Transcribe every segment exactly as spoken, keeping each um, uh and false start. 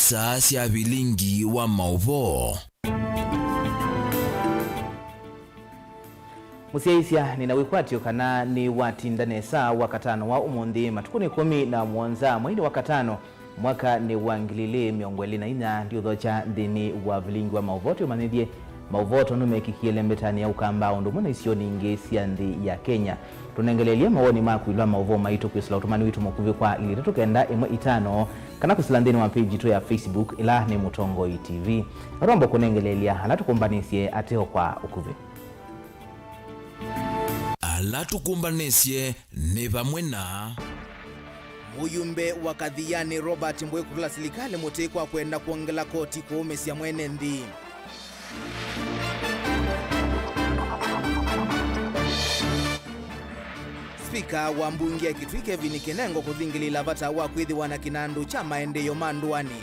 Saa sya vilingi wa maũvoo. Mũsyaĩĩsya, nĩna wĩkwatyo kana nĩwatinda nesa Wakatano wa ũmũnthĩ, matukũnĩ ĩkũmi na mũonza mweinĩ wa katano, mwakanĩ wa ngili ilĩ mĩongo ĩlĩ na inya. Ndiũthokya nthĩnĩ wa vilingi wa maũvoo tũmanyĩthye maũvoo tondũ mekĩkie lembetanĩ ya Ũkamba o ũndũ ũmwe na isionĩ ingĩ sya nthĩ ya Kenya. Tũnengeleelye mawoni maku ĩũlũ wa maũvoo maitũ kwĩsĩla ũtũmani witũ mũkuvĩ kwa ilĩ itatũ kenda ĩmwe itano, kana kwĩsĩla nthĩnĩ wa page yitũ ya Facebook, ĩla nĩ Mũtongoi T V. Na twamba kũnengeleelya ala tũkũmbanĩsye ateo kwa ũkuvĩ. Ala tũkũmbanĩsye nĩ vamwe na. Mũyumbe wa Kathiani Robert Mbũĩ kũtũla silikalĩ mũtĩ kwa kwenda kwongela koti kũũmĩsya mwene nthĩ. Spika wa mbunge ya Kitui Kevin Kinengo kũthingĩlĩĩla vata wa kwĩthĩwa na kĩnandũ kya maendeeo ma ndũanĩ.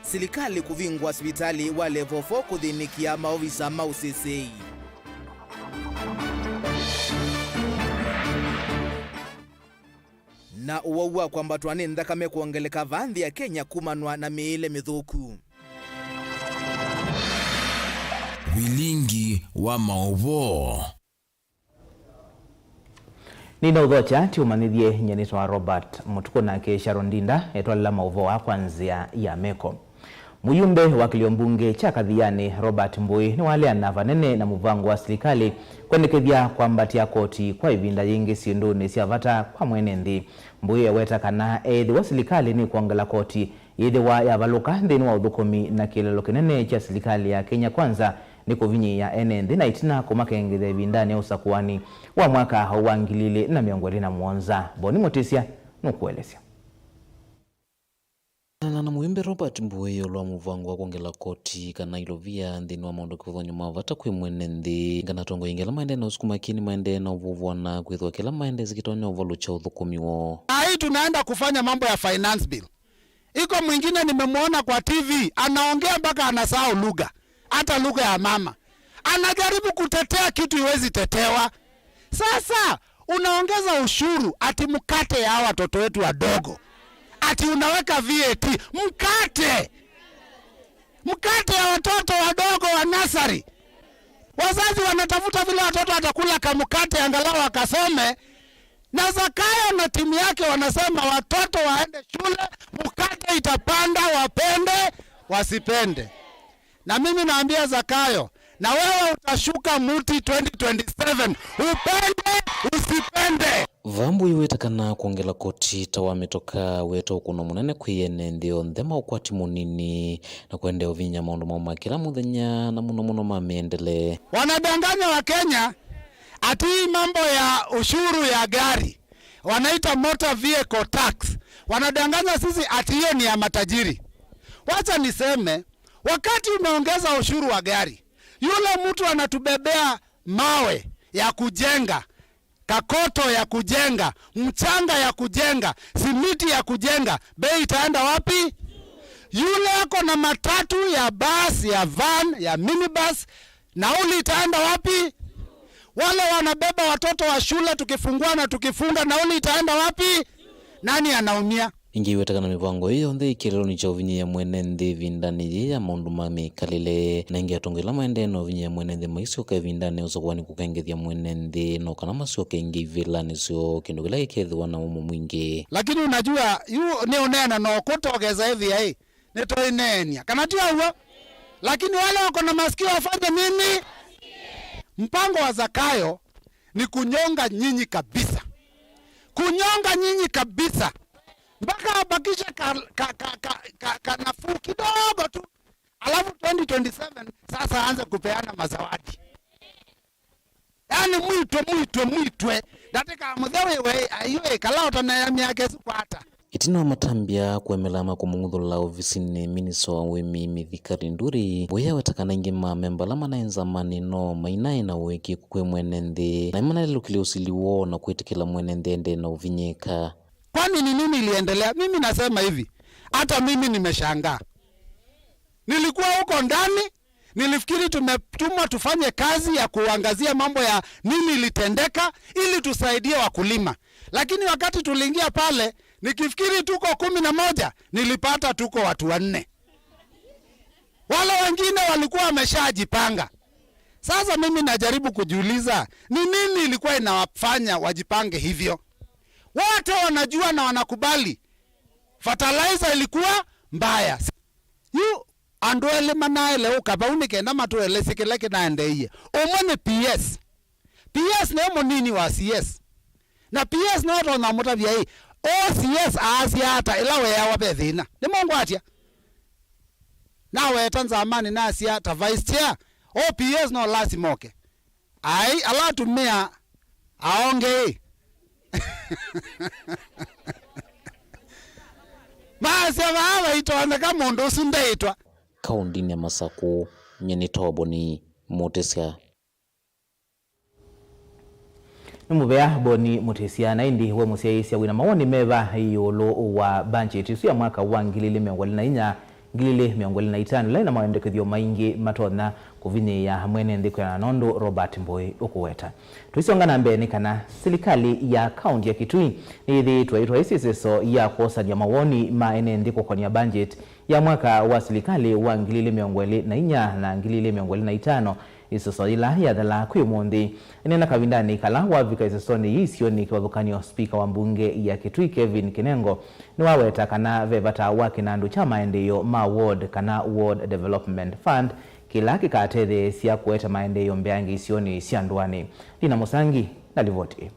Silikalĩ kũvingũa sivitalĩ wa level four kũthĩnĩkĩa maovisa ma ũsĩsĩi. Na ũwau wa kwambatwa nĩ nthakame kwongeleka vaa nthĩ ya Kenya kumanwa na mĩĩle mĩthũku. Vilingi wa maũvoo. Nĩnaũthokya tũmanyĩthye, nyie nĩtawa Robert Mũtukũ, nake Sharon Ndinda etwalela maũvoo aa kwa nzĩa ya meko. Mũyumbe wa kĩlio mbunge kya Kathiani, Robert Mbũĩ, nĩwaleana vanene na mũvango wa silikalĩ kwendekethya kwambatya koti kwa ĩvinda yĩngĩ syĩndũnĩ sya vata kwa mwene nthĩ. Mbũĩ eweta kana ethĩwa silikalĩ nĩkwongela koti yĩthĩwa yavalũka nthĩnĩ wa ũthũkũmi na kĩeleelo kĩnene kya silikalĩ ya Kenya Kwanza nĩ kũvinyĩĩa ene nthĩ na ĩtina kũmakengethya ĩvindanĩ ya ũsakũani wa mwaka wa ngili ilĩ na mĩongo ĩlĩ na mũonza. Boni Mũtĩsya nũkũelesya. Na, na mũyumbe Robert Mbũĩ ĩũlũ wa mũvango wa kwongela koti kana ilovia nthĩnĩ wa maũndũ kĩvathũkany'o ma vata kwĩ mwene nthĩ, kana atongoi aingĩ ala maendee na ũsukuma kĩni maendee na ũvũvũa na kwĩthĩwa kĩla maendee kĩtonya ũvalũkya ũthũkũmi woo. Saa hii tunaenda kufanya mambo ya finance bill. Iko mwingine nimemwona kwa T V, anaongea mpaka anasahau lugha, hata lugha ya mama. Anajaribu kutetea kitu iwezi tetewa. Sasa unaongeza ushuru ati mkate ya hawa watoto wetu wadogo. Ati unaweka V A T. Mkate! Mkate ya watoto wadogo wa nasari. Wazazi wanatafuta vile watoto watakula kamkate angalau wakasome, na Zakayo na timu yake wanasema watoto waende shule, mkate itapanda, wapende, wasipende. Na mimi naambia Zakayo, na wewe utashuka muti twenty twenty-seven, upende, usipende. Vaa Mbũĩ wĩta kana kwongela koti ta wa mĩtoka wĩta ũkũno mũnene kwĩ ene nthĩ yonthe ma ũkwati mũnini na kũendeea ũvinya maũndũ moo ma kĩla mũthenya na mũno mũno ma mĩendele. Wanadanganya wa Kenya ati hii mambo ya ushuru ya gari, wanaita motor vehicle tax. Wanadanganya sisi ati hiyo ni ya matajiri. Wacha niseme, wakati umeongeza ushuru wa gari, yule mtu anatubebea mawe ya kujenga, kakoto ya kujenga, mchanga ya kujenga, simiti ya kujenga, bei itaenda wapi? Yule ako na matatu ya bus, ya van, ya minibus, nauli itaenda wapi? Wale wanabeba watoto wa shule tukifungua na tukifunga, nauli itaenda wapi? Nani anaumia? Ĩngĩ ĩweta kana mĩvango ĩĩ yonthe ĩ kĩeleelonĩ kya ũvinyĩĩa mwene nthĩ ĩvindanĩ yĩĩ ya maũndũ ma mĩkalĩle. Na ĩngĩ atongoi ala maendee na ũvinyĩĩa mwene nthĩ maisyoka ĩvindanĩ ya ũsakũani kũkengethya mwene nthĩ, no kana masyoke ĩngĩ ivĩlanĩ syoo, kĩndũ kĩla kĩkethĩwa na ũmũ mwingĩ. Lakini unajua, yu nĩ ũneena no kũtogeza ĩthĩa ĩ, nĩtũineenia. Kana ti ũw'o? Lakini wale wako na masikio wafanye nini? Mpango wa Zakayo ni kunyonga nyinyi kabisa. Kunyonga nyinyi kabisa. Mpaka abakishe ka, ka, ka, ka, ka, ka nafuu kidogo tu. Alafu twenty twenty-seven sasa aanze kupeana mazawadi. Yaani mwitwe, mwitwe, mwitwe. Ndatĩka mũthya wĩwe, aiwe, kala ũtanea myaka ĩsu kwata. Ĩtina wa matambya kũemela ma kũmũng'uthũla ovisinĩ, minista wa ũĩmi Mithika Linturi, Mbũĩ aweta kana aingĩ ma amemba ala manaĩ nzamanĩ no mainaĩ na ũĩkĩĩku kwĩ mwene nthĩ, na nĩmanalelũkile ũsili woo na kwĩtĩkĩla mwene nthĩ aendee na ũvinyĩĩka. Kwani ni nini iliendelea? Mimi nasema hivi, hata mimi nimeshangaa. Nilikuwa huko ndani, Nilifikiri tumetumwa tufanye kazi ya kuangazia mambo ya nini ilitendeka ili tusaidie wakulima. Lakini wakati tuliingia pale, nikifikiri tuko kumi na moja, nilipata tuko watu wanne. Wale wengine walikuwa wameshajipanga. Sasa mimi najaribu kujiuliza, ni nini ilikuwa inawafanya wajipange hivyo? Wote wanajua na wanakubali fertilizer ilikuwa mbaya. Yu andũ elĩ manaĩle ũka vau nĩ kenda matũelesye kĩla kĩnaendeeie. Ũmwe nĩ P S. P S nĩwe mũnini wa C S. Na P S nĩwe ũtonya ũmũtavya ĩ, "O C S aasya ata ĩla weeawa ve thĩna?" Nĩmũngwatya? Naweta nzamanĩ nasya ta vice chair, "O P S no lasima oke." Ai, ala atumĩa aonge ĩ. Maasya vaa vaitonyeka mũndũ ũsu ndeĩtwa. Kaũndĩnĩ ya Masakũ, nyie nĩ Toboni Mũtĩsya. Nĩ mũvea Boni Mũtĩsya, na ĩndĩ we mũsyaĩĩsya wĩna mawoni meva ĩũlũ wa mbanjeti ĩsu ya mwaka wa ngili ilĩ mĩongo ĩlĩ na inya, ngili ilĩ mĩongo ĩlĩ na itano, ĩla ĩna mawendekethyo maingĩ matonya kũvinyĩĩa mwene nthĩ kwĩanana na ũndũ Robert Mbũĩ ũkũweta? Tũisonga na mbee nĩ kana silikalĩ ya kaũntĩ ya Kitui nĩyĩthĩĩtwe ĩtwaĩsye ĩseso ya kwosany'a mawoni ma ene nthĩ kũkonĩa mbanjeti ya mwaka wa silikalĩ wa ngili ilĩ mĩongo ĩlĩ na inya na ngili ilĩ mĩongo ĩlĩ na itano, ĩseso yĩla yathelaa kwĩ ũmũnthĩ. Ĩneena kavindanĩ kala wavika ĩsesonĩ yĩĩ isionĩ kĩvathũkany'o, spika wa mbunge ya Kitui Kevin Kinengo nĩwaweta kana ve vata wa kĩnandũ kya maendeeo ma ward kana Ward Development Fund kĩla kĩkatetheesya kũete maendeeo mbeange isionĩ sya ndũanĩ. Lina Mũsangi na livoti ĩĩ.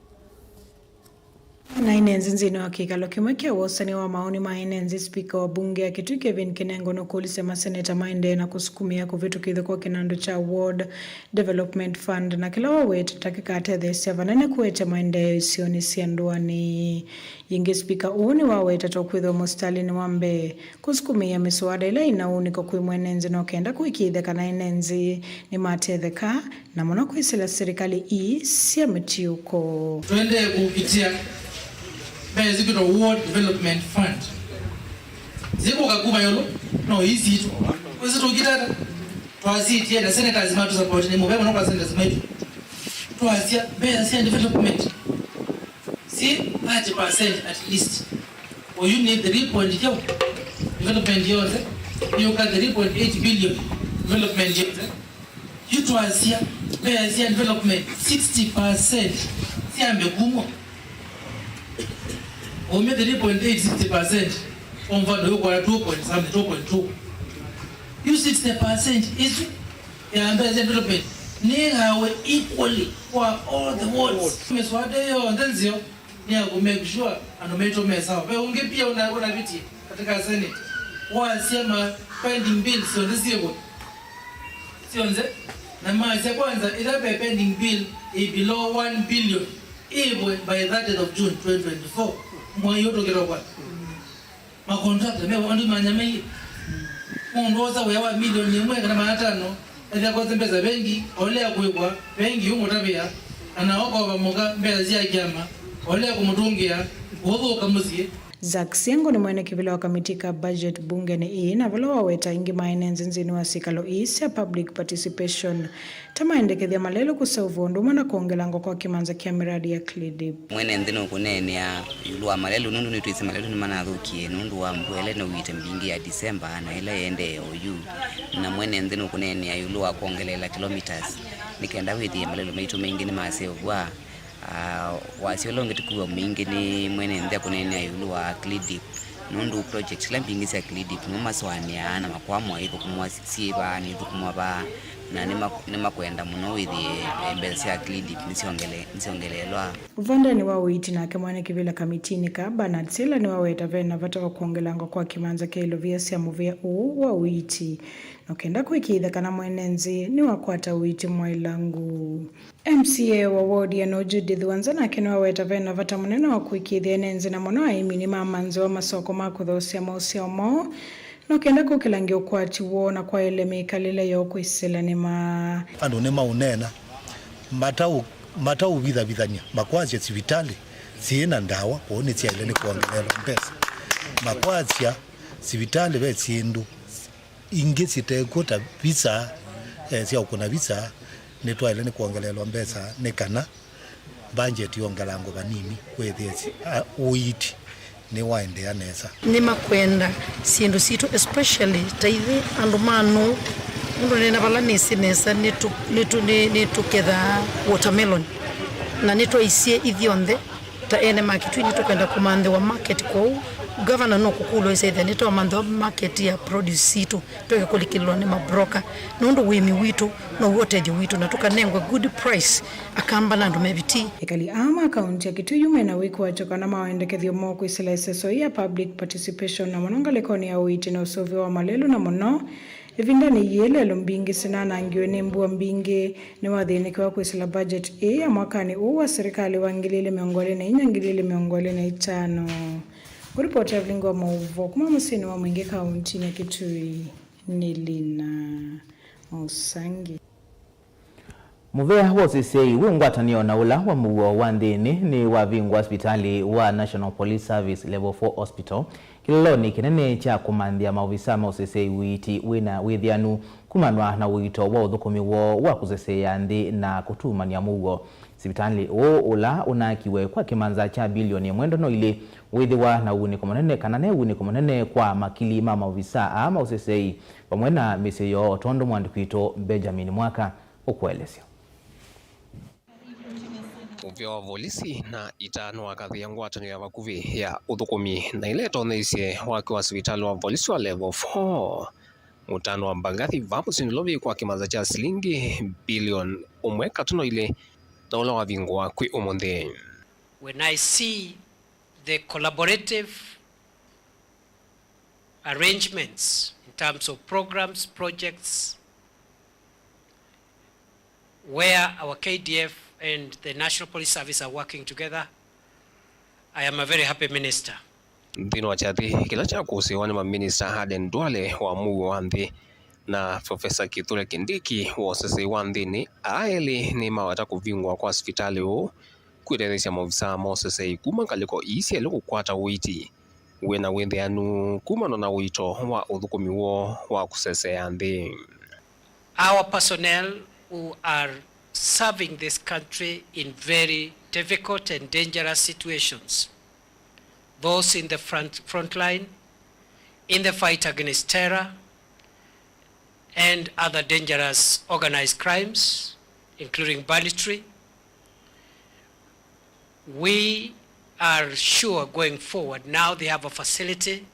Na ene nthĩ nthĩnĩ wa kĩkalo kĩmwe kya wosany'a wa mawoni ma ene nthĩ, spika wa mbunge ya Kitui Kevin Kinengo nũkũlisye maseneta maendee na kũsukumĩa kũvĩtũkĩthw'a kwa kĩnandũ kya Ward Development Fund, na kĩla waweta ta kĩkatetheesya vanene kũete maendeeo isionĩ sya ndũanĩ. Yĩngĩ, spika ũũ nĩwaweta ta ũkwĩthĩwa mũsitalĩnĩ wa mbee kũsukumĩĩa mĩswada ĩla ĩna ũunĩko kwĩ mwene nthĩ no kenda kũĩkĩĩthya kana ene nthĩ nĩmatetheka, na mũno kwĩsĩla silikalĩ ii sya mĩtiũko. Tũendee kũkitĩa mbesa isu kwĩtwa Ward Development Fund. Zikũka kuma ĩũlũ, no ii sitũ. Kwĩsĩ tũkitata, twasitie na senators matũ support, nĩ mũvea mũno kwa senators maitũ. Twasya mbesa sya development si thirty percent at least. Oyu nĩ three point kyaũ? Development yonthe yũka three point eight billion development yonthe. Yu twasya mbesa sya development sixty percent syambe kumwa. Oumya three point eight, sixty percent. Kwa mfano, yũkwata two point something, two point two. Yu sixty percent isu ya mbesa sya development nĩgawe equally kwa all the wards. Mĩswada yonthe nzeo nĩ ya kũ make sure andũ maitũ me sawa. Ve ũngĩ pia una- unavitie katika Senate wasya ma pending bills syonthe syĩvo syonthe, na masya kwanza ila ve pending bill ĩ below one billion ĩvwe by thirtieth of June twenty twenty-four. Mwai ũtũkĩtwa kwa makontrakta me andũ manya maingĩ. Mũndũ wosa wĩa wa milioni ĩmwe kana maana atano, ethĩa kwose mbesa vengi, olea kwĩkwa vengi ũmũtavĩa, kana okova mũka mbesa sya kyama, olea kũmũtũngĩa, kũthũka mũsyĩ. Zack Siengo nĩ mwene kĩvĩla wa kamiti ka budget mbungenĩ ĩĩ, na vala waweta aingĩ ma ene nthĩ nthĩnĩ wa syĩkalo ii sya public participation ta maendekethya malelũ kũseũvw'a ũndũ ũmwe na kwongelangwa kwa kĩmanza kya mĩradi ya CLDIP. Mwene nthĩ nũkũneenea ĩũlũ wa malelũ, nũndũ nĩtwĩsĩ malelũ nĩmanathũkie nũndũ wa mbua ĩla ĩnauĩte mbingĩ ya December na ĩla ĩendee oyu. Na mwene nthĩ nũkũneenea ĩũlũ wa kwongeleela kilometres nĩ kenda wĩthĩe malelũ maitũ maingĩ nĩmaseũvw'a. Ah, wasya ũla ũngĩ tũkwĩw'a mwingĩ nĩ mwene nthĩ akũneenea ĩũlũ wa CLDIP, nũndũ project ila mbingĩ sya CLDIP nĩmo masũanĩaa na makwamwa ithũkũmwa syĩ vaa, nĩithũkũmwa vaa, na nĩma- nĩmakwenda mũno wĩthĩe, eh, mbesa sya CLDIP nĩsyongele- nĩsyongeleelwa. Ũvandenĩ wa ũiiti, nake mwene kĩvĩla kamitinĩ kaa Bernard Sila nĩwaweta ve na vata wa kwongelangwa kwa kĩmanza kya ilovia sya mũvĩa ũũ wa ũiiti, no kenda kũĩkĩĩthya kana mwene nthĩ nĩwakwata ũiiti mwaĩlangu. M C A wa ward ya No Judith Wanza nake nĩwaweta ve na vata mũnene wa kũĩkĩĩthya ene nthĩ na mũno aĩmi nĩmamanthĩwa masoko ma kũthoosya maũsyao moo, no kenda kũkĩlangya ũkwati woo na kwaĩle mĩkalĩle yoo kwĩsĩla nĩma. Andũ nĩmaũneena, mataũ- mataũvithavithany'a, makwasya sivitalĩ syĩ na ndawa, kwoou nĩsyaĩle nĩ kwongeleelwa mbesa. Makwasya sivitalĩ ve syĩndũ ingĩ syĩtekw'o ta visa, Eh, sya ũkũna visa nĩtwaĩle nĩ kwongelelwa mbesa nĩ kana budget yongelangwe vanini, wĩthĩe si-, a, ũiiti nĩwaendeea nesa. Nĩmakwenda syĩndũ sitũ, especially ta ithyĩ andũ ma nũũ, nũndũ nĩna vala nĩsĩ nesa nĩtũ-, nĩtũ-, nĩ-, nĩtũkethaa watermelon, na nĩtwaisye ithyonthe ta ene ma Kitui nĩtũkwenda kũmanthĩwa market kwoou. Governor no kũkũlwa ĩsethĩa nĩtwamanthĩwa market ya produce sitũ, tweke kũlikĩlĩlwa nĩ mabroka, nũndũ ũĩmi witũ now'o ũtethyo witũ, na tũkanengwe good price, Akamba na andũ me vitii. Ekali aa ma kaunti ya Kitui mena wĩkwatyo kana mawendekethyo moo kwĩsĩla ĩseso ya public participation, na mũno ngalĩkonĩ ya ũiiti na ũseũvyo wa malelũ, na mũno ĩvindanĩ yĩĩ lelũ mbingĩ sinanangiwe nĩ mbua mbingĩ. Nĩwathĩnĩkiwa kwĩsĩla budget ĩĩ ya mwakanĩ ũũ wa serikali wa ngili ilĩ mĩongo ĩlĩ na inya, ngili ilĩ mĩongo ĩlĩ na itano. Kũripoti ya Vilingi wa Maũvoo kuma mũsyĩnĩ wa Mwingĩ kauntinĩ ya Kitui nĩ Lina Mũsangi. Mũvea wa ũseseei wĩ ngwatanĩo na ũla wa mũuo wa nthĩnĩ nĩwavingũa sivitalĩ wa National Police Service Level four Hospital kĩlolonĩ kĩnene kya kũmanthĩa maovisa ma ũseseei ũiiti wĩna wĩthĩanu kumanwa na ũito wa ũthũkũmi woo wa kũseseea nthĩ na kũtuumany'a mũuo. Sivitalĩ ũũ ũla ũnaakiwe kwa kĩmanza kya bilioni ĩmwe ndono ilĩ wĩthĩwa na ũunĩko mũnene, kana ne ũunĩko mũnene kwa makili ma maovisa aa ma ũseseei vamwe na mĩsyĩ yoo, o tondũ mwandĩki witũ Benjamin Mwaka ũkũelesya. Mũvĩa wa volisi na ita nĩwakathĩĩa ngwatanĩo ya vakuvĩ ya ũthũkũmi na ĩla ĩtoneisye waki wa sivitalĩ wa volisi wa level four, mũtano wa Mbagathi vaa mũsyĩ Nairobi kwa kĩmanza kya silingi bilioni ũmwe katono ilĩ, na ũla wavingũa kwĩ ũmũnthĩ. When I see the collaborative arrangements in terms of programs, projects, where our K D F and the National Police Service are working together, I am a very happy minister. Nthĩnĩ wa kyathĩ kĩla kyakũsĩĩwa nĩ maminista Aden Duale wa mũuo wa nthĩ na Profesa Kithure Kindiki wa ũseseei wa nthĩnĩ, aa elĩ nĩmaweta kũvingũa kwa sivitalĩ ũũ kwĩtetheesya maovisaa ma ũseseei kuma ngalĩko ii syaĩle kũkwata ũiiti wĩna wĩthĩanu kumana na ũito wa ũthũkũmi woo wa kũseseea nthĩ. Our personnel who are serving this country in very difficult and dangerous situations, those in the front, front line, in the fight against terror and other dangerous organized crimes, including banditry, we are sure going forward, now they have a facility,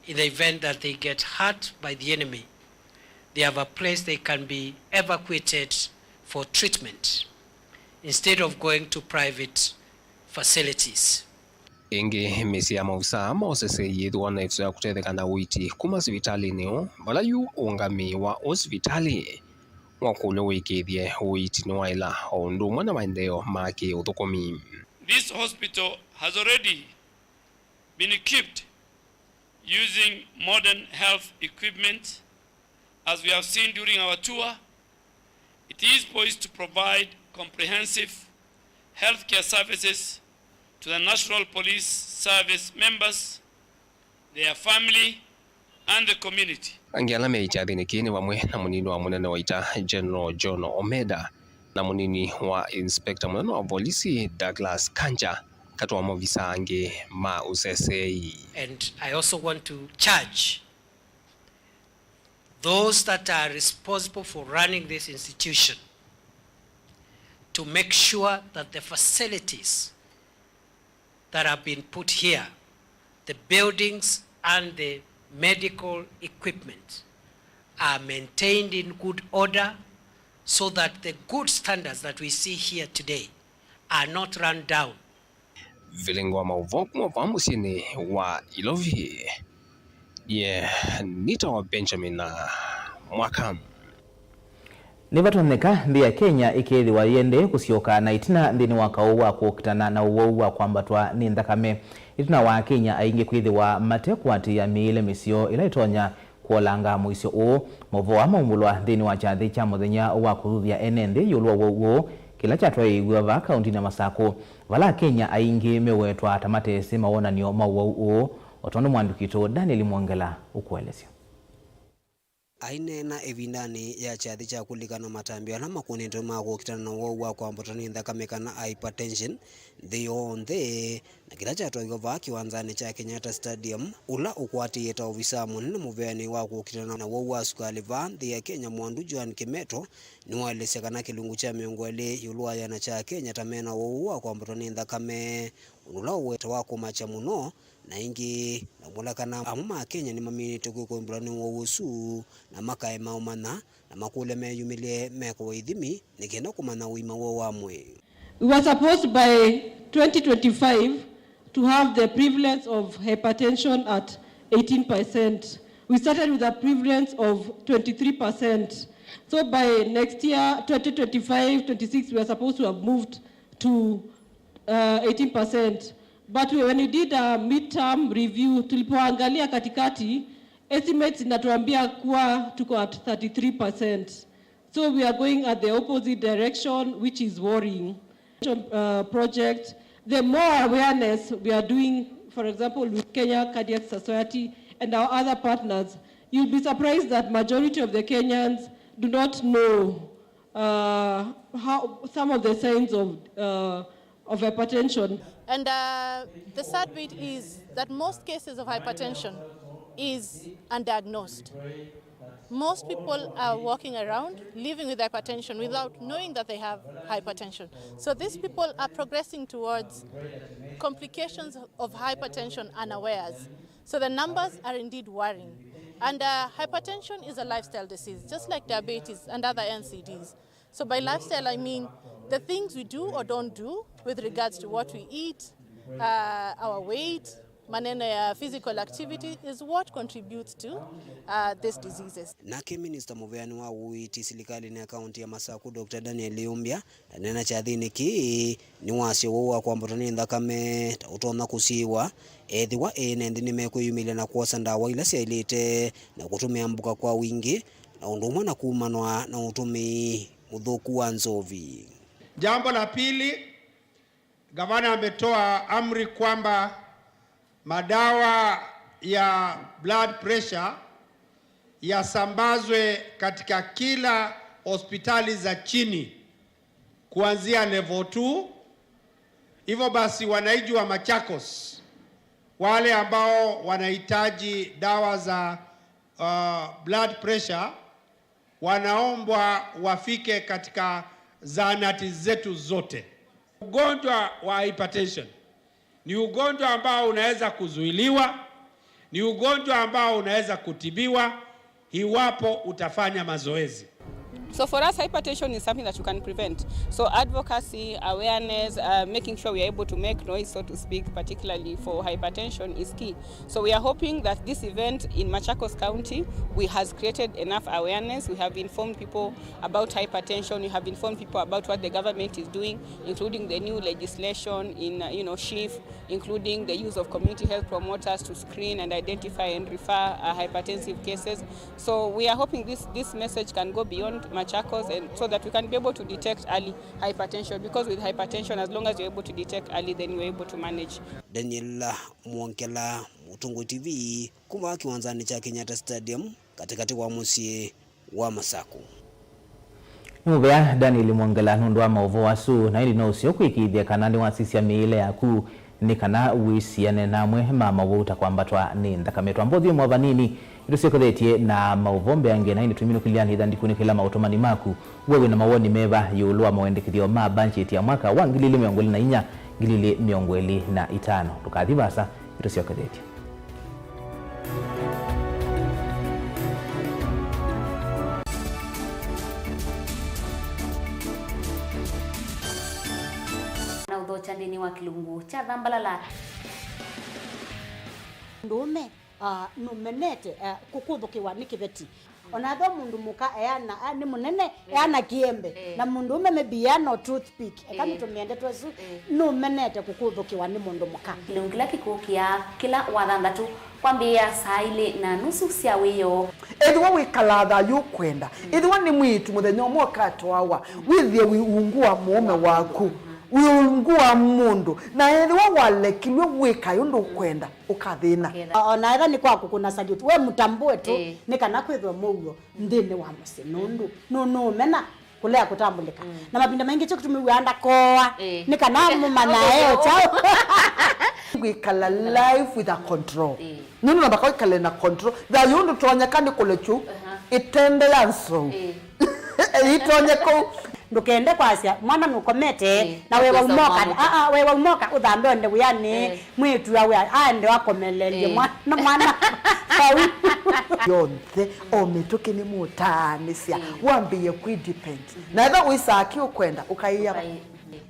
in the event that they get hurt by the enemy, they have a place they can be evacuated for treatment instead of going to private facilities. Ĩngĩ, mĩsyĩ ya maovisaa ma ũseseei yĩthĩwa na ĩvuso ya kũtetheka na ũiiti kuma sivitalĩnĩ ũũ, vala yu ũũngamĩi wa ũsivitalĩ wakũlw'a ũĩkĩĩthye ũiiti nĩwaĩla, o ũndũ ũmwe na maendeeo ma kĩ-ũthũkũmi. This hospital has already been equipped using modern health equipment. As we have seen during our tour, it is poised to provide comprehensive healthcare services to the National Police Service members, their family, and the community. Angĩ ala me kyathĩnĩ kĩĩ nĩ vamwe na mũnini wa mũnene wa ita, General John Omeda, na mũnini wa inspector mũnene wa volisi, Douglas Kanja, katĩ wa maovisaa angĩ ma ũseseei. And I also want to charge those that are responsible for running this institution to make sure that the facilities that have been put here, the buildings and the medical equipment, are maintained in good order so that the good standards that we see here today are not run down. Vilingi wa maũvoo kuma vaa mũsyĩnĩ wa Ilovi, ye nĩtawa Benjamin Mwaka. Nĩvatonyeka nthĩ ya Kenya ĩkethĩwa yĩendee kũsyoka na ĩtina nthĩnĩ wa kaũ wa kũkitana na ũwau wa kwambatwa nĩ nthakame, ĩtina wa Akenya aingĩ kwĩthĩwa matekwatĩĩa mĩĩle mĩseo ĩla ĩtonya kũolanga mũisyo ũũ. Maũvoo aa maumbũlwa nthĩnĩ wa kyathĩ kya mũthenya wa kũthuthya ene nthĩ ĩũlũ wa ũwau ũũ, kĩla kyatwaĩĩw'e vaa kaũntinĩ ya Masakũ, vala Akenya aingĩ mewetwa ta matesĩ mawonany'o ma ũwau ũũ, o tondũ mwandĩki witũ Daniel Mwongela ũkũelesya. Aineena ĩvindanĩ ya kyathĩ kya kũlikana matambya ala makũnĩtwe ma kũkitana na ũwau wa kwambatwa nĩ nthakame kana hypertension nthĩ yonthe, na kĩla kyatwaiwe vaa kĩwanzanĩ kya Kenyatta Stadium, ũla ũkwatĩĩe ta ovisaa mũnene mũveanĩ wa kũkitana na ũwau wa sukalĩ vaa nthĩ ya Kenya, Mwandu Joan Kimeto, nĩwaelesya kana kĩlungu kya mĩongo ĩlĩ ĩũlũ wa ĩana kya Akenya ta mena ũwau wa kwambatwa nĩ nthakame, ũndũ ũla ũwetawa kũmakya mũno, na ĩngĩ naumũla kana amwe ma Akenya nĩmaminĩte kwĩkũmbĩlwa nĩ ũwau ũsu na makaema ũmanya na makũlya meyumĩlye mekũwa ithimi nĩ kenda kũmanya ũima woo wa mwĩĩ. We were supposed by twenty twenty-five to have the prevalence of hypertension at eighteen percent. We started with a prevalence of twenty-three percent. So by next year, twenty twenty-five twenty-six, we are supposed to have moved to uh, eighteen percent. But when we did a midterm review, tulipoangalia katikati, estimates zinatuambia kuwa tuko at thirty-three percent. So we are going at the opposite direction, which is worrying. Uh, project, the more awareness we are doing, for example, with Kenya Cardiac Society and our other partners, you'll be surprised that majority of the Kenyans do not know uh, how, some of the signs of, uh, of hypertension. And uh, the sad bit is that most cases of hypertension is undiagnosed. Most people are walking around living with hypertension without knowing that they have hypertension. So these people are progressing towards complications of hypertension unawares. So the numbers are indeed worrying. And uh, hypertension is a lifestyle disease, just like diabetes and other N C Ds. So by lifestyle, I mean the things we do or don't do with regards to what we eat, uh, our weight, maneno ya physical activity is what contributes to uh, these diseases. Nake minista mũveani wa ũiiti silikalĩnĩ ya kaunti ya Masaku, Doctor Daniel Yumbya, aneena kyathĩnĩ kĩĩ, nĩwasya ũwau wa kwambatwa nĩ nthakame ta ũtonya kũsiĩĩwa ethĩwa ene nthĩ nĩmekwĩyumĩlya na kwosa ndawa ila syaĩlĩte na kũtũmĩa mbuka kwa wingĩ, na ũndũ ũmwe na kumanwa na ũtũmĩi mũthũku wa nzovi. Jambo la pili, gavana ametoa amri kwamba madawa ya blood pressure yasambazwe katika kila hospitali za chini kuanzia level two. Hivyo basi, wananchi wa Machakos wale ambao wanahitaji dawa za uh, blood pressure wanaombwa wafike katika zahanati zetu zote. Ugonjwa wa hypertension ni ugonjwa ambao unaweza kuzuiliwa, ni ugonjwa ambao unaweza kutibiwa iwapo utafanya mazoezi. So for us, hypertension is something that you can prevent. So advocacy, awareness, uh, making sure we are able to make noise, so to speak, particularly for hypertension, is key. So we are hoping that this event in Machakos County, we has created enough awareness. We have informed people about hypertension. We have informed people about what the government is doing, including the new legislation in, uh, you know, SHIF, including the use of community health promoters to screen and identify and refer uh, hypertensive cases. So we are hoping this, this message can go beyond Machakos, and so that we can be able to detect early hypertension, because with hypertension, as long as you're able to detect early, then you're able to manage. Daniel Mwongela, Mũtũngũ T V, kuma kĩwanzanĩ kya Kenyatta Stadium, katĩkatĩ wa mũsyĩ wa Masaku. Nĩ mũvea Daniel Mwongela nũndũ wa maũvoo asu, na ĩndĩ no ũseo kwĩkĩĩthya kana nĩwasisya mĩĩle yaku nĩ kana wĩsiane na amwe ma maũvoo ta kwambatwa nĩ nthakame. Twamba ũthyũmũa vanini, nĩtũsyokethetye na maũvoo mbeange, na ĩndĩ tũiminũkĩlya nĩ ĩthandĩkũnĩ kĩla maũtũmani maku. We wĩ na mawoni meva ĩũlũ wa mawendekethyo ma mbanjeti ya mwaka wa ngili ilĩ mĩongo ĩlĩ na inya, ngili ilĩ mĩongo ĩlĩ na itano? Ndũkathi vaasa, nĩtũsyokethetye. Na ũthokya nthĩnĩ wa kĩlungu kya thambalala. Mũndũũme, ah, nũmenete, ah, kũkũthũkĩwa nĩ kĩveti. Ona ethĩwa mũndũ mũka eana, ah, nĩ mũnene, eh, eana kĩembe. Eh. Na mũndũũme maybe eana o toothpick. Eka, eh, nĩtũmĩe ndeto ĩsu, eh, nũmenete kũkũthũkĩwa nĩ mũndũ mũka. Kĩlungu kĩla kĩkũkĩa kĩla wathanthatũ kwambĩĩa saa ilĩ na nusu sya wĩoo. Ethĩwa wĩkalaa thayũ ũkwenda, mm, ethĩwa nĩ mwĩĩtu mũthenya ũmwe ũkatwawa, mm, wĩthĩe wĩ ungu wa mũũme waku, mm, Wĩ ungu wa mũndũ, na ethĩwa walekilw'e wĩka ũndũ ũkwenda, ũkathĩna. Ũkethĩa. O na ethĩwa nĩ kwa kũkũna salute, we mũtambũe tu, ĩĩ, nĩ kana kwĩthwe mũuo nthĩnĩ wa mũsyĩ, nũndũ nũ-, nũũmena kũlea kũtambũlĩka. Mm. Na mavinda maingĩ kyo kĩtumi wĩaa ndakoa, ĩĩ, nĩ kana mũmanyae o kyaũ. Kwĩkala life with a control. Ĩĩ. Nũndũ namba kwĩkale na control. Thayũ ndũtonyeka nĩ kũlekyu, aha, ĩtende ya nsou. Ĩĩ. Ĩtonye kũu. Ndũkende kwasya mwana nũkomete, ĩĩ, na we waumoka, aa, we waumoka ũthambe onde wĩanĩ, ĩĩ, mwĩĩtu awe aende akomelelye, ĩĩ, mwana, mwana vau. Yonthe, o mĩtũkĩ nĩmũtaanĩsya, ĩĩ, wambĩĩe kwĩ depend. Mhm. Na ethĩwa wĩsaa kĩ ũkwenda, ũkaĩa. Ũkaĩ-, ĩĩ.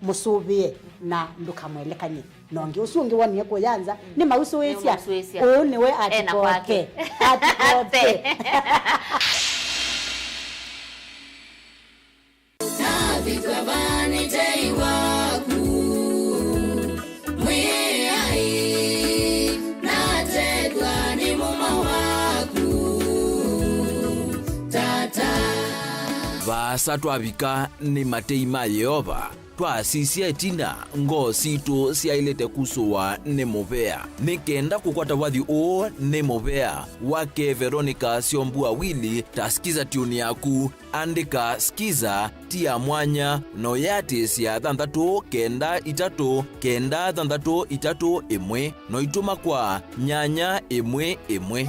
Mũsũvĩe na ndũkamwelekany'e. Na ũngĩ ũsu ũngĩ wonie kũya nza, mm, nĩmausũĩsya. Nĩmausũĩsya. Ũũ nĩwe ena kwake. Atikoke. Atikoke. Navika vani tei waku, Mwĩai, natethwa nĩ mũmo waku, Tata. Vaasa twavika nĩ matei ma Yeova. Twasisya ĩtina, ngoo sitũ syaĩlĩte kusũwa nĩ mũvea. Nĩ kenda kũkwata wathi ũũ nĩ mũvea, wake Veronica Syombua Willy ta Skiza tune yaku. Andĩka Skiza ti ya mwanya na ũyĩatĩĩsya thanthatũ kenda itatũ kenda thanthatũ itatũ ĩmwe, na ũitũma kwa nyanya ĩmwe ĩmwe.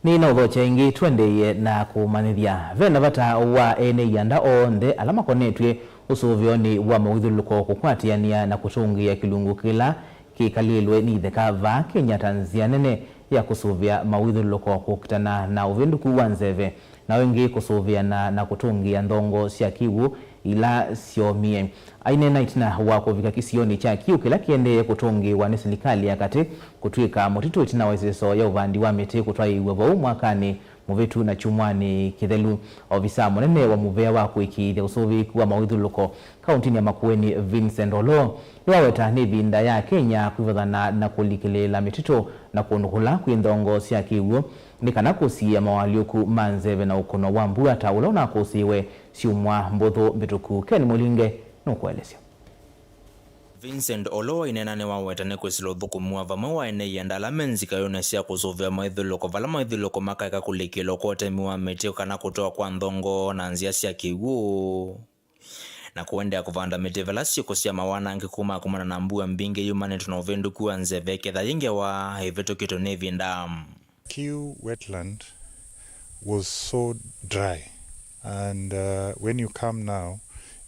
Nĩnaũthokya ĩngĩ, tũendeeye na kũmanyĩthya. Ve na vata wa ene ianda onthe ala makonetw'e ũsũvĩonĩ wa mawĩthyũlũlũko kũkwatĩanĩa na kũtũngĩĩa kĩlungu kĩla kĩkalĩlwe nĩ itheka vaa Kenya ta nzĩa nene ya kũsũvĩa mawĩthyũlũlũko kũkitana na ũvĩndũku wa nzeve. Na o ĩngĩ kũsũvĩana na kũtũngĩĩa nthongo sya kĩw'ũ ila syoomie. Aineena ĩtina wa kũvika kĩsionĩ kya Kiu kĩla kĩendee kũtũngĩĩwa nĩ silikalĩ ya katĩ kũtw'ĩka mũtitũ ĩtina wa ĩseso ya ũvandi wa mĩtĩ kũtwaĩĩw'a vau mwakanĩ mũvĩtu na kyumwanĩ kĩthelu. Ovisaa mũnene wa mũvea wa kũĩkĩĩthya ũsũvĩĩku wa mawĩthyũlũlũko kauntinĩ ya Makueni, Vincent Oloo, nĩwaweta nĩ ĩvinda ya Kenya kwĩvathana na kũlikĩlĩĩla mĩtitũ na kũndũ kũla kwĩ nthongo sya kĩw'ũ, nĩ kana kũsiĩĩa moalyũku ma nzeve na ũkũno wa mbua ta ũla ũnakũsĩĩwe syumwa mbũthũ mbĩtũku. Ken Mũlinge nũkũelesya. Vincent Oloo aineena nĩwaweta nĩ kwĩsĩla ũthũkũmi wa vamwe wa ene ianda ala me nzikayũnĩ sya kũsũvĩa mawĩthyũlũlũko vala mawĩthyũlũlũko makaeka kũlikĩlwa kwa ũtemi wa mĩtĩ kana kũtwawa kwa nthongo na nzĩa sya kĩw'ũ, na kũendeea kũvanda mĩtĩ vala syĩko sya mawanangĩku ma kumana na mbua mbingĩ yumanĩtwe na ũvĩndũku wa nzeve kethĩa yĩ ngewa ĩvĩtũkĩtwe nĩ ĩvinda. Kiu wetland was so dry, and, uh, when you come now,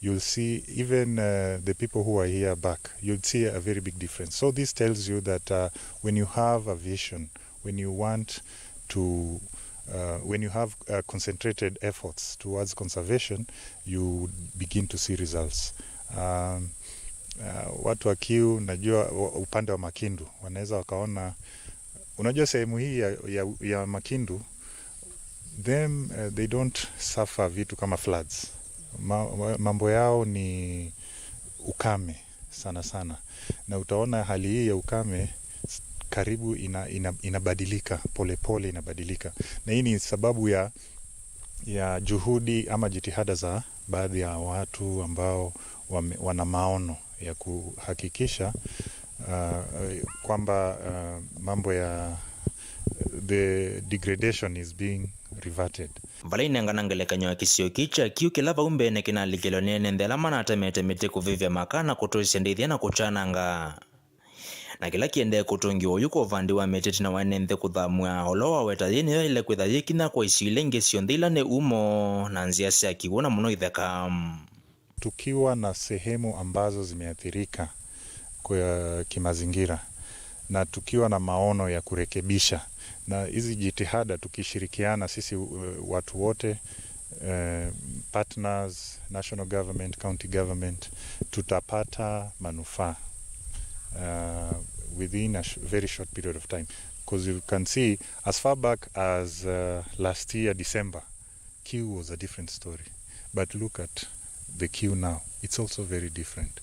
you'll see even, uh, the people who were here back, you'll see a very big difference. So this tells you that, uh, when you have a vision, when you want to, uh, when you have, uh, concentrated efforts towards conservation, you begin to see results. Um, uh, watu wa Kiu, najua wa-, upande wa Makindu, wanaweza wakaona, unajua sehemu hii ya, ya, ya Makindu, them, uh, they don't suffer vitu kama floods. Ma-, ma-, mambo yao ni ukame sana sana, na utaona hali hii ya ukame s-, karibu ina-, ina-, inabadilika polepole, inabadilika, na hii ni sababu ya, ya juhudi ama jitihada za baadhi ya watu ambao wame-, wana maono ya kuhakikisha, uh, kwamba, uh, mambo ya the degradation is being reverted. Vala inengana ngelekany'o ya kĩsio kĩĩ kya Kiu kĩla vau mbeenĩ kĩnalikĩlwe nĩ ene nthĩ ala manatemete mĩtĩ kũvĩvya makaa na kũtũĩsya ndĩthya na kũkyananga. Na kĩla kĩendee kũtũngĩwa oyu kwa ũvandi wa mĩtĩ ĩtina wa ene nthĩ kũthamw'a, Oloo waweta yĩĩ nĩyo yaĩle kwĩtha yĩ kinya kwa isio ila ingĩ syonthe ila nĩ umo na nzĩa sya kĩw'ũ na mũno itheka. Tukiwa na sehemu ambazo zimeathirika kwa kimazingira, na tukiwa na maono ya kurekebisha, na hizi jitihada tukishirikiana sisi, uh, watu wote, uh, partners, national government, county government, tutapata manufaa, uh, within a sh-, very short period of time, 'cause you can see as far back as, uh, last year December, Kiu was a different story. But look at the Kiu now. It's also very different.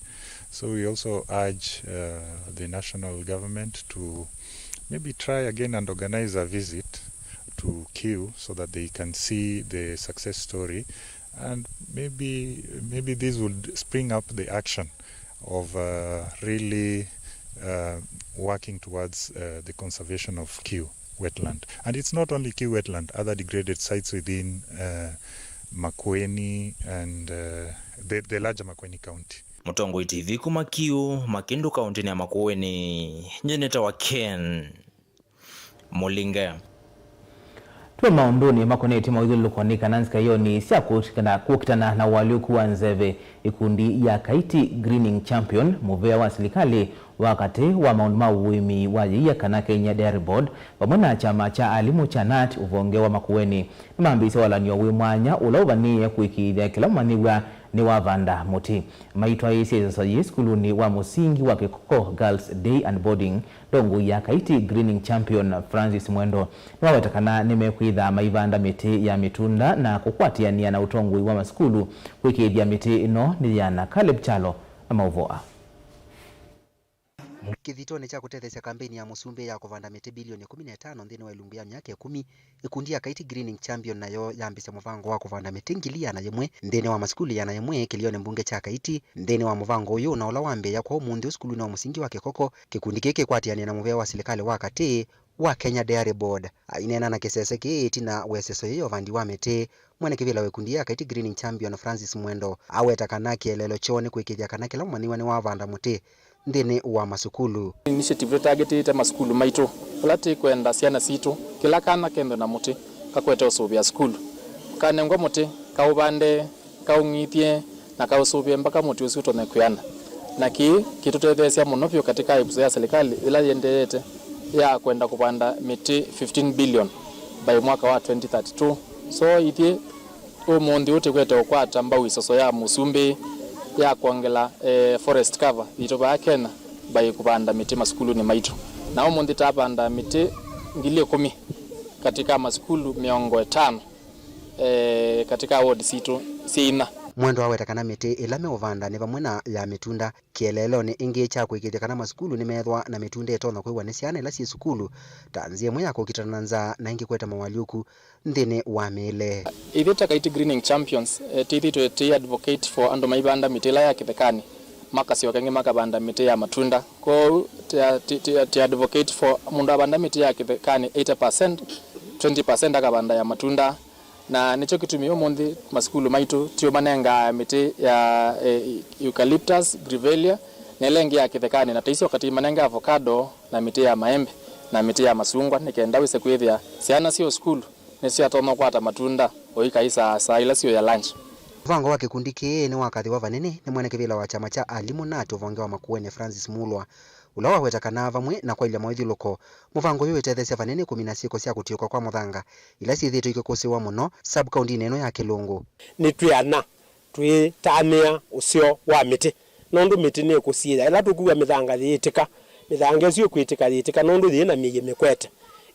So we also urge, uh, the national government to maybe try again and organize a visit to Kiu so that they can see the success story, and maybe, maybe this would spring up the action of, uh, really, uh, working towards, uh, the conservation of Kiu wetland. And it's not only Kiu wetland, other degraded sites within, uh, Makueni and, uh, the, the larger Makueni County. Mũtongoi T V kuma Kiu, Makindu, kaũntĩnĩ ya Makueni. Nyie nĩtawa Ken Mũlinge. Twĩ maũndũnĩ makonetye mawĩthyũlũlũko nĩ kana nzika iyonĩ sya kũkitana, kũkitana na ũalyũku wa nzeve, ikundi ya Kaiti Greening Champion, mũvea wa silikalĩ wa katĩ wa maũndũ ma ũĩmi wa yĩia kana Kenya Dairy Board, vamwe na kyama kya alimũ kya nat ũvonge wa Makueni, nĩmambĩĩsye walany'o wĩ mwanya ũla ũvanĩĩe kũĩkĩĩthya kĩla mũmanyĩw'a nĩwavanda mũtĩ. Maitwaĩĩsye ĩseso yĩĩ sukulunĩ wa mũsingi wa Kĩkoko Girls Day and Boarding, ndongoi ya Kaiti Greening Champion Francis Mwendo nĩwaweta kana nĩmekwĩtha maivanda mĩtĩ ya mĩtunda na kũkwatĩanĩa na ũtongoi wa masukulu kũĩkĩĩthya mĩtĩ ĩno nĩyĩana. Caleb Kyalo na maũvoo aa. Kĩthitonĩ kya kũtetheesya kambeini ya mũsumbĩ ya kũvanda mĩtĩ bilioni kũmi na ĩtano nthĩnĩ wa ĩlungu ya myaka ĩkũmi, ĩkundi ya Kaiti Greening Champion nayo yambĩsya mũvango wa kũvanda mĩtĩ ngili ĩana yĩmwe nthĩnĩ wa masukulu ĩana yĩmwe kĩlĩonĩ mbunge kya Kaiti. Nthĩnĩ wa mũvango ũyũ na ũla wambĩĩa kwa ũmũnthĩ ũsukulunĩ wa mũsingi wa Kĩkoko, kĩkundi kĩĩ kĩkwatĩanĩa na mũvea wa silikalĩ wa katĩ wa Kenya Dairy Board. Aineena na kĩsese kĩĩ ĩtina wa ĩseso yĩĩ ya ũvandi wa mĩtĩ, mwene kĩvĩla wa ĩkundi ya Kaiti Greening Champion Francis Mwendo aweta kana kĩeleelo kyoo nĩ kũĩkĩĩthya kana kĩla mũmanyĩw'a nĩwavanda mũtĩ nthĩnĩ wa masukulu. Initiative tũtargetĩte masukulu maitũ, ũla tĩkwenda syana sitũ, kĩla kana kethwe na mũtĩ, kakwete ũsũvĩa sukulu. Kanengwa mũtĩ, kaũvande, kaũng'ithye, na kaũsũvĩe mbaka mũtĩ ũsu ũtonye kwĩana. Na kĩĩ kĩtũtetheesya mũno vyũ katika ĩvuso ya silikalĩ ĩla yĩendeete ya kwenda kũvanda mĩtĩ fifteen billion by mwaka wa twenty thirty-two. So ithyĩ ũmũnthĩ ũũ tĩkwete ũkwata mbau ĩseso ya mũsumbĩ ya kwongela, eh, forest cover yitũ vaa Kenya by kũvanda mĩtĩ masukulunĩ maitũ. Na ũmũnthĩ tavanda mĩtĩ ngili ĩkũmi katika masukulu mĩongo ĩtano, eh, katika ward sitũ syĩ inya. Mwendo aweta kana mĩtĩ ĩla meũvanda nĩ vamwe na ya mĩtunda, kĩeleelonĩ ĩngĩ kya kũĩkĩĩthya kana masukulu nĩmeethwa na mĩtunda ĩtonya kwĩw'a nĩ syana ila syĩ sukulu, ta nzĩa ĩmwe ya kũkitana na nzaa na ĩngĩ kũete mawalyũku nthĩnĩ wa mĩĩle. Ithyĩ ta Kaiti Greening Champions, eh, tĩthi twĩ, tĩ advocate for andũ maivanda mĩtĩ ĩla ya kĩthekanĩ, makasyoka ĩngĩ makavanda mĩtĩ ya matunda. Kwoou tĩ, tĩ, tĩ, tĩ advocate for mũndũ avanda mĩtĩ ya kĩthekanĩ eighty percent, twenty percent akavanda ya matunda. Na nĩkyo kĩtumi ũmũnthĩ masukulu maitũ tũmanengaa mĩtĩ ya, eh, eucalyptus, grevillea, na ĩla ĩngĩ ya kĩthekanĩ, na tũisyoka tũimanenga avocado na mĩtĩ ya maembe na mĩtĩ ya masungwa, nĩ kenda wĩse kwĩthĩa syana syĩ o sukulu nĩsyatonya kũkwata matunda o ikaisaa saa ila syũya lunch. Mũvango wa kĩkundi kĩĩ nĩwakathĩwa vanene nĩ mwene kĩvĩla wa kyama kya alimũ nat ũvonge wa Makueni Francis Mulwa, ũla waweta kana vamwe na kwaĩlya mawĩthyũlũko, mũvango ũyũ wĩtetheesya vanene kũmina syĩko sya kũtiũka kwa mũthanga ila syĩthĩĩtwe ikĩkũsĩĩwa mũno sub-kaũntinĩ ĩno ya Kĩlũngũ. Nĩtwĩana twĩtanĩa ũseo wa mĩtĩ, nũndũ mĩtĩ nĩĩkũsiĩĩa. Ĩla tũkwĩw'a mĩthanga yĩĩtĩka, mĩthanga ĩsu ĩkwĩtĩka yĩĩtĩka nũndũ yĩ na mĩi ĩmĩkwete.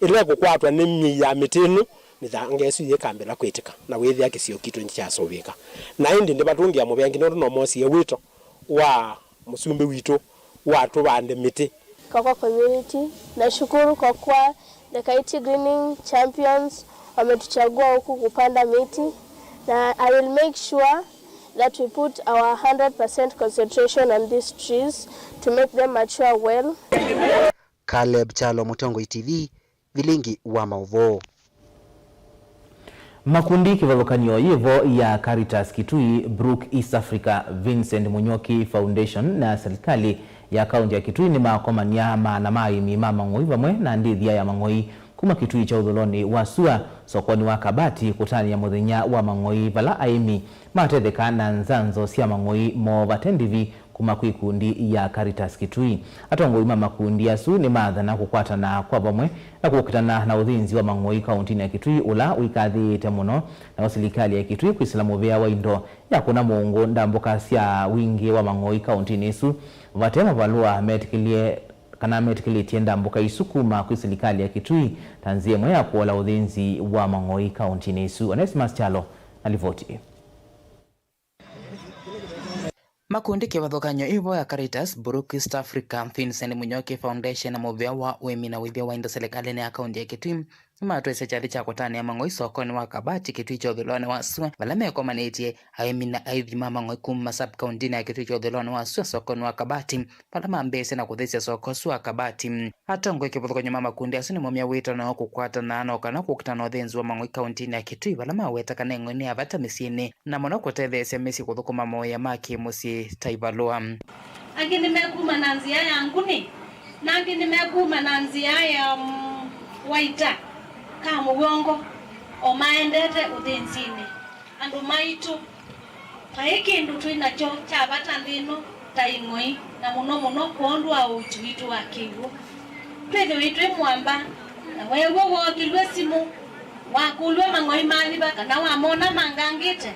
Ĩla ĩkũkwatwa nĩ mĩi ya mĩtĩ ĩno, mĩthanga ĩsu yĩkambĩla kwĩtĩka na wĩthĩa kĩsio kitũ nĩkyasũvĩĩka. Na ĩndĩ ndĩvatũngĩa mũvengi nũndũ no moosie wĩto wa mũsumbĩ witũ wa tũvande mĩtĩ. Koko community, nashukuru kwa kuwa the Kaiti Greening Champions wametuchagua huku kupanda miti, na I will make sure that we put our hundred percent concentration on these trees to make them mature well. Caleb Kyalo, Mũtongoi T V, Vilingi wa maũvoo. Makundi kĩvathũkany'o yĩvo ya Caritas Kitui, Brook East Africa, Vincent Munyoki Foundation na silikalĩ ya kaunti ya Kitui nĩmakomany'a maana ma aĩmi ma mang'oi vamwe na ndĩthya ya mang'oi kuma Kitui kya ũthũlonĩ wa sua sokonĩ wa Kabati kũtanĩa mũthenya wa mang'oi, vala aĩmi matetheka na nzanzo sya mang'oi moo vate ndivi kuma kwĩ ikundi ya Caritas Kitui. Atongoi ma makundi asu nĩmaathana kũkwatana kwa vamwe na kũkitana na ũthĩnzi wa mang'oi kauntinĩ ya Kitui ũla ũikathĩĩte mũno, nayo silikalĩ ya Kitui kwĩsĩla mũvea wa indo ya kũna mũũngũ ndambũka sya wingĩ wa mang'oi kauntinĩ ĩsu vate mavalũa metĩkĩlye kana metĩkĩlĩtye ndambũka isu kuma kwĩ silikalĩ ya Kitui ta nzĩa ĩmwe ya kũola ũthĩnzi wa mang'oi kauntinĩ ĩsu. Onesimus Kyalo na livoti ĩĩ. Makundi kĩvathũkany'o ĩvo ya Caritas, Brook East Africa, Vincent Munyoki Foundation na mũvĩa wa ũĩmi na wĩthĩa wa indo silikalĩnĩ ya kaunti ya Kitui nĩmatwaĩsye kyathĩ kya kũtanĩa mang'oi sokonĩ wa Kabati Kitui kya ũthũĩlonĩ wa sua, vala mekomanĩtye aĩmi na aithi ma mang'oi kuma sub-kauntinĩ ya Kitui kya ũthũĩlonĩ wa sua sokonĩ wa Kabati, vala mambĩĩsye na kũthesya soko ũsu wa Kabati. Atongoi kĩvathũkany'o ma makundi asu nĩmaumya wĩtano wa kũkwatana na o kana kũkita na ũthĩnzi wa mang'oi kauntinĩ ya Kitui, vala maweta kana ĩng'oi nĩ ya vata mĩsyĩnĩ, na mũno kũtetheesya mĩsyĩ kũthũkũma mawĩa ma kĩ-mũsyĩ ta ivalũa. Angĩ nĩmekuma na nzĩa ya nguni, na angĩ nĩmekuma na nzĩa ya, mm, waita ka mũvongo, o maendete ũthĩnzinĩ. Andũ maitũ, vai kĩndũ twĩ nakyo kya vata nthĩ ĩno ta ing'oi, na mũno mũno kwondũ wa ũiiti witũ wa kĩw'ũ. Twĩthĩwe twĩ mũamba, na weew'a wookĩlw'e simũ, wakũlw'a mang'oi mathi va, kana wamona mangangĩte,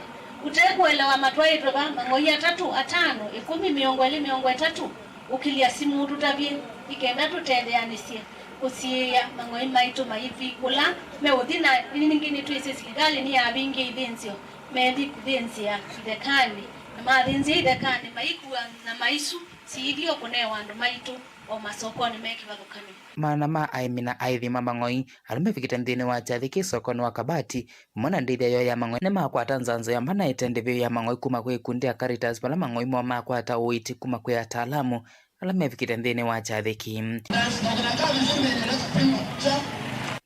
ũtekũelewa matwaĩtwe va, mang'oi atatũ, atano, ĩkũmi, mĩongo ĩlĩ, mĩongo ĩtatũ, ũkĩlya simũ ũtũtavye, nĩ kenda tũtetheanĩsye kũsiĩĩa mang'oi maitũ maithi kũla meũthi. Na ningĩ nĩtwĩsĩ silikalĩ nĩyavingĩe ithĩnzĩo, methi kũthĩnzĩa ithekanĩ, na mathĩnzĩa ithekanĩ, maikua nyama isu siithi o kũnewa andũ maitũ o masokonĩ me kĩvathũkany'o. Maana ma aĩmi na aithi ma mang'oi ala mevikĩte nthĩnĩ wa kyathĩ kĩ sokonĩ wa Kabati, vamwe na ndĩthya yoo ya mang'oi, nĩmakwata nzanzo ya mbanaĩte ndĩvyũ ya mang'oi kuma kwĩ ĩkundi ya Caritas, vala mang'oi moo makwata ũiiti kuma kwĩ ataalamu ala mevikĩte nthĩnĩ wa kyathĩ kĩĩ.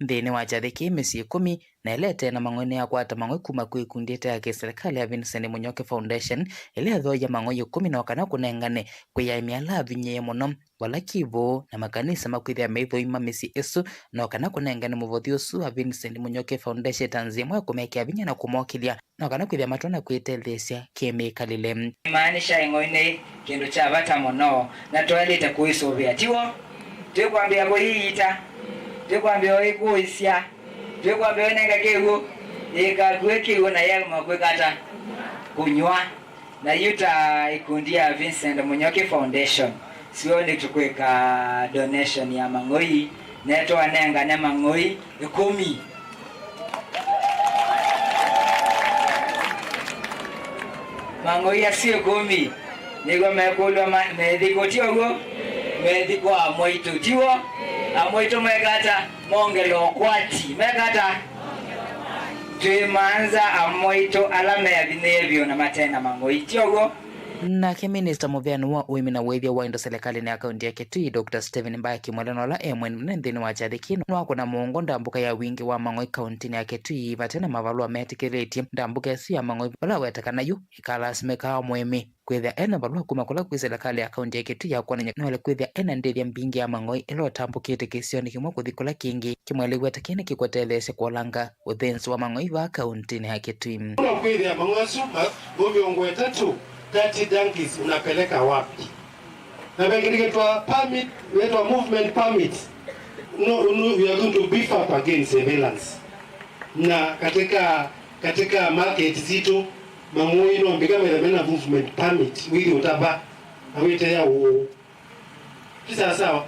Nthĩnĩ wa kyathĩ kĩĩ, mĩsyĩ ĩkũmi na ĩla ĩte na mang'oi nĩyakwata mang'oi kuma kwĩ ĩkundi ĩte ya kĩsilikalĩ ya Vincent Munyoki Foundation, ĩla ĩthooie mang'oi ĩkũmi na o kana kũnengane kwĩ aĩmi ala avinyĩĩe mũno, vala kĩvo na makanisa makwĩthĩa meithũima mĩsyĩ ĩsu, na o kana kũnengane mũvothi ũsu wa Vincent Munyoki Foundation ta nzĩa ĩmwe ya kũmekĩa vinya na kũmokĩlya, na o kana kwĩthĩa matonya kwĩtetheesya kĩ-mĩkalĩle. Imaanisha ĩng'oi nĩ kĩndũ kya vata mũno, na twaĩlĩte kũisũvĩa, tiw'o? Twĩkwambĩa kũyiita, twĩkwambĩa ũikũĩsya, twĩkwambĩa ũinenga kĩw'ũ, yĩkakuĩ kĩw'ũ na yauma kwĩka ata? Kũnyw'a. Na yu ta ikundi ya Vincent Munyoki Foundation, sio nĩtũkwĩka donation ya mang'oi, netwanengane mang'oi ĩkũmi. Mang'oi asu ĩkũmi nĩw'o mekũlw'a ma-, methi kũ, ti ũw'o? Methi kwa amwaitũ, tiw'o? Amwaitũ mekata? Mongela ũkwati. Mekata? Twĩmanza amwaitũ ala meavinyĩĩe vyũ na mate na mang'oi, ti ũw'o? Nake minista mũveani wa ũĩmi na wĩthĩa wa indo silikalĩnĩ ya kaunti ya Kitui, Doctor Stephen Mbaya Kimwele, na ũla e mwene nthĩnĩ wa kyathĩ kĩĩ, nĩwakũna mũongo ndambũka ya wingĩ wa mang'oi kauntinĩ ya Kitui vate na mavalũa metĩkĩlĩtye ndambũka ĩsu ya mang'oi, vala aweta kana yu ĩkalasimĩkaa mũĩmi kwĩthĩa ena valũa kuma kũla kwĩ silikalĩ ya kaunti ya Kitui ya kwonany'a nĩwaĩle kwĩthĩa ena ndĩthya mbingĩ ya mang'oi ĩla ũtambũkĩte kĩsionĩ kĩmwe kũthi kũla kĩngĩ. Kimwele aweta kĩĩ nĩkĩkũtetheesya kũolanga ũthĩnzi wa mang'oi vaa kauntinĩ ya Kitui. Kwĩthĩa mang'oi asu ma-, mĩongo ĩtatũ, thirty donkeys unapeleka wapi? Na ve kĩndũ kĩtwa permit, wĩtwa movement permit. No, no, we are going to beef up against surveillance. Na katika, katika market zitũ, mang'oi no mbika metha mena movement permit, wĩthĩ ũtava, na wĩteya ũũ. Ti sawasawa.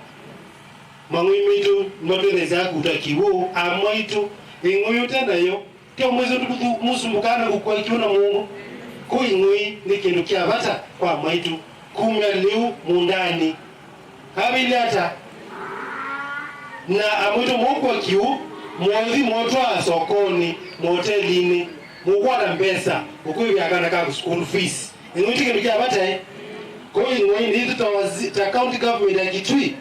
Mang'oi maitũ matwĩthĩsaa kũuta kĩw'ũ, amwaitũ, ĩng'oi ũte nayo, Tyo mwĩsĩ ũndũ mũsu-, mũsumbũkaa na kũkua kĩw'ũ na mũongo. Kũu ing'oi nĩ kĩndũ kya vata kwa amwaitũ kumya lĩu mũũndanĩ. Kavĩle ata? Na amwaitũ mũkua kĩw'ũ, mũthi mũtwaa sokonĩ, motelinĩ, mũkwona mbesa, ũkwĩvĩa kana ka school fees. Ing'oi ti kĩndũ kya vata, eh? Kũu ing'oi nĩ itũ ta wazi-, ta county government ya Kitui.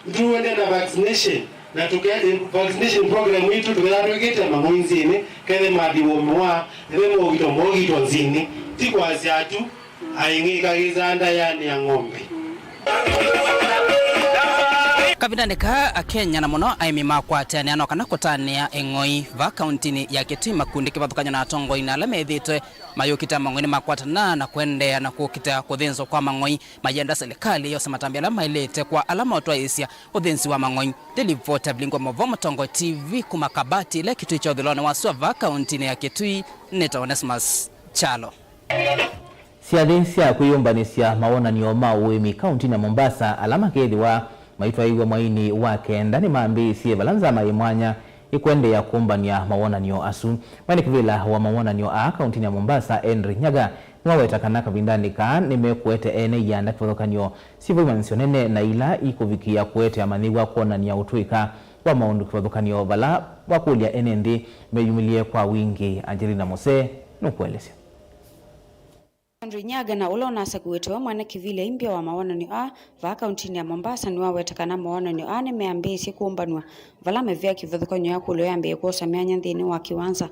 Nĩtũendee na vaccination, na tũke-, vaccination program itũ tũkethĩwa twĩkĩte mang'oi nzĩnĩ, kethe mathi womĩwa, ethe maũgitwa maũgitwa nzĩnĩ, ti kwasya atu aing'ĩkagĩsaa ndayanĩ ya ng'ombe. Kavindanĩ kaa, Akenya na mũno aĩmi makwatanĩa no kana kũtanĩa ĩng'oi vaa kauntinĩ ya Kitui. Makundi kĩvathũkany'o na atongoi na ala methĩĩtwe mayũkita mang'oi nĩmakwatana na kũendeea na kũkita kũthĩnzwa kwa mang'oi. Mayenda silikalĩ yose matambya ala maĩlĩte kwa ala maũtwaĩĩsya ũthĩnzi wa mang'oi. Ndĩlivota vilingwa mavo Mũtongoi T V kuma Kabati, ĩla Kitui kya ũthũĩlonĩ wa sua vaa kauntinĩ ya Kitui. Nĩtawa Onesmus Kyalo. Syathĩ sya kwĩyũmbanĩsya mawonany'o ma ũĩmi kauntinĩ ya Mombasa, ala makethĩwa maitwaĩw'a mwainĩ wa kenda, nĩmambĩĩsye vala nzama yĩ mwanya ĩkũendeea kũmbany'a mawonany'o asu. Mwene kĩvĩla wa mawonany'o aa kauntinĩ ya Mombasa, Henry Nyaga, Nĩwaweta kana kavindanĩ kaa nĩmekũete ene ianda kĩvathũkany'o syĩ vau imanyĩsyo nene na ila ikũvikĩĩa kũete amanyĩw'a kwonany'a ũtũĩka wa maũndũ kĩvathũkany'o vala wakũlya ene nthĩ meyumĩlye kwa wingĩ. Angelina Mose nũkũelesya. Andrew Nyaga na ũla ũnasakũĩte we mwene kĩvili aimbya wa mawonany'o aa vaa kauntinĩ ya Mombasa nĩwaweta kana mawonany'o aa nĩmeambĩĩsye kũmbanw'a vala mĩvĩa kĩvathũkany'o ya kũlyo yambĩĩe kwosa myanya nthĩnĩ wa kĩwanza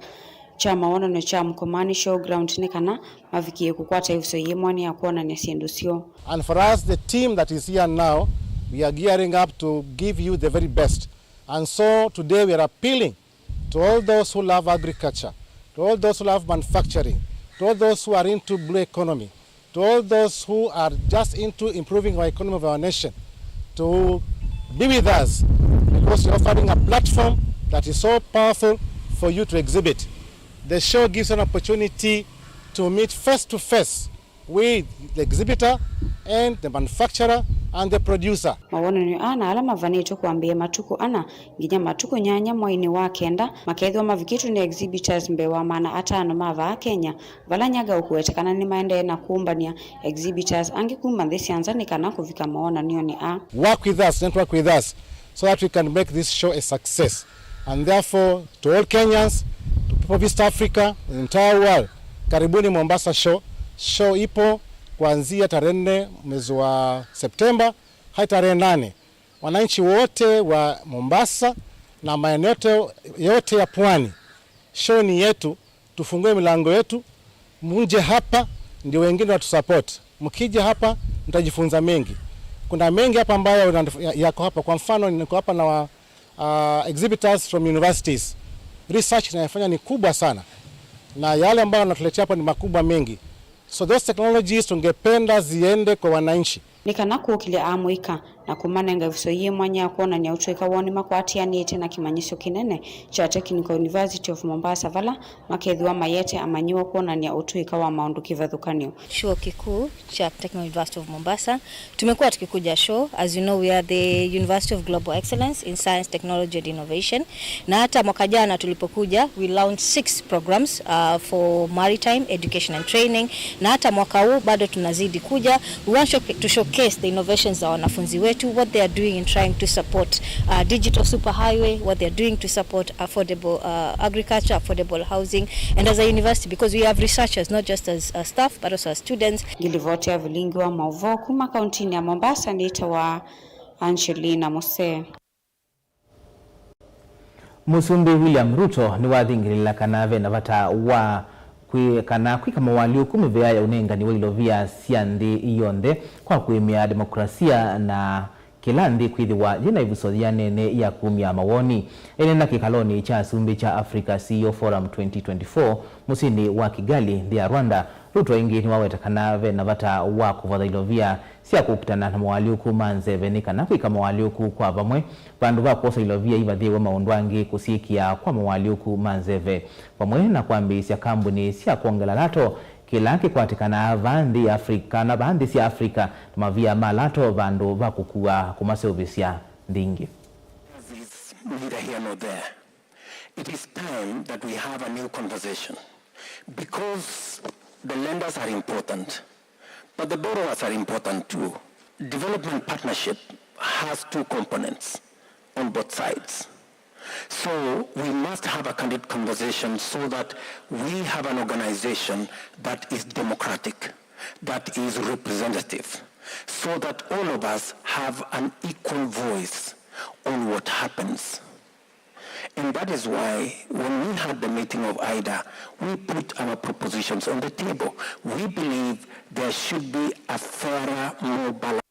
kya mawonany'o kya Mkomani Showground nĩ kana mavikĩe kũkwata ĩvuso yĩ mwanya ya kwonany'a syĩndũ syoo. And for us, the team that is here now, we are gearing up to give you the very best. And so today we are appealing to all those who love agriculture, to all those who love manufacturing, to all those who are into blue economy, to all those who are just into improving our economy of our nation, to be with us, because you're offering a platform that is so powerful for you to exhibit. The show gives an opportunity to meet face to face with the exhibitor and the manufacturer and the producer. Mawonany'o aa na ala mavanĩtwe kwambĩĩa matukũ ana nginya matukũ nyanya mweinĩ wa kenda makethĩwa mavikĩtwe nĩ exhibitors mbee wa maana atano ma vaa Kenya, vala Nyaga ũkũweta kana nĩmaendee na kũmbany'a exhibitors angĩ kuma nthĩ sya nza nĩ kana kũvika mawonany'onĩ aa. Work with us, network with us, so that we can make this show a success. And therefore, to all Kenyans, to people of East Africa, the entire world, karibuni Mombasa Show. Show ipo kuanzia tarehe nne mwezi wa Septemba hadi tarehe nane. Wananchi wote wa Mombasa na maeneo yote, yote ya pwani, show ni yetu, tufungue milango yetu, muje hapa ndio wengine watusupport. Mkija hapa mtajifunza mengi. Kuna mengi hapa ambayo ya-, yako hapa. Kwa mfano, niko hapa na wa, uh, exhibitors from universities. Research inayofanya ni kubwa sana. Na yale ambayo wanatuletea hapa ni makubwa mengi. So those technologies tungependa ziende kwa wananchi. Nĩ kana kũkĩlya amũika na kũmanenga ĩvuso yĩ mwanya ya kwonany'a ũtũĩka woo nĩmakwatĩanĩte na kĩmanyĩsyo kĩnene kya Technical University of Mombasa, vala makethĩwa mayĩete amanyĩw'a kwonany'a ũtũĩka wa maũndũ kĩvathũkany'o. Chuo Kikuu cha Technical University of Mombasa. Tumekuwa tukikuja show. As you know, we are the University of Global Excellence in Science, Technology and Innovation. Na hata mwaka jana tulipokuja, we launched six programs, uh, for maritime education and training. Na hata mwaka huu bado tunazidi kuja. We want show-, to showcase the innovations za wanafunzi wetu, what they are doing in trying to support, uh, digital superhighway, what they are doing to support affordable, uh, agriculture, affordable housing, and as a university, because we have researchers, not just as, uh, staff, but also as students. Ngilivoti ya vilingi wa mauvoo kuma kauntinĩ ya Mombasa nĩtawa Angelina Mose. Mũsumbĩ William Ruto nĩwathingĩlĩla kana ve na vata wa kwĩ-, kana kwĩka mawalyũku mĩvĩa ya ũnengani wa ilovia sya nthĩ yonthe kwa kũĩmĩa demokrasia na kĩla nthĩ kwĩthĩwa yĩna ĩvuso yĩanene ya kumya mawoni. Aineena kĩkalonĩ kya asumbĩ kya Africa C E O Forum twenty twenty-four mũsyĩnĩ wa Kigali, nthĩ ya Rwanda, Ruto ĩngĩ nĩwaweta kana ve na vata wa kũvatha ilovia sya kũkitana na mawalyũku ma nzeve nĩ kana kwĩka mawalyũku kwa vamwe, vandũ va kwosa ilovia ivathĩwe maũndũ angĩ kũsyĩkĩa kwa mawalyũku ma nzeve, vamwe na kwambĩĩsya kambunĩ sya kwongela lato kĩla kĩkwatĩkanaa vaa nthĩ ya Africa, kana vaa nthĩ sya Africa, na mavia ma lato vandũ va kũkua kũmaseũvĩsya nthĩ ingĩ. This is neither here nor there. It is time that we have a new conversation because the lenders are important, but the borrowers are important too. Development partnership has two components on both sides. So we must have a candid conversation so that we have an organization that is democratic, that is representative, so that all of us have an equal voice on what happens. And that is why when we had the meeting of AIDA, we put our propositions on the table. We believe there should be a fairer, more balanced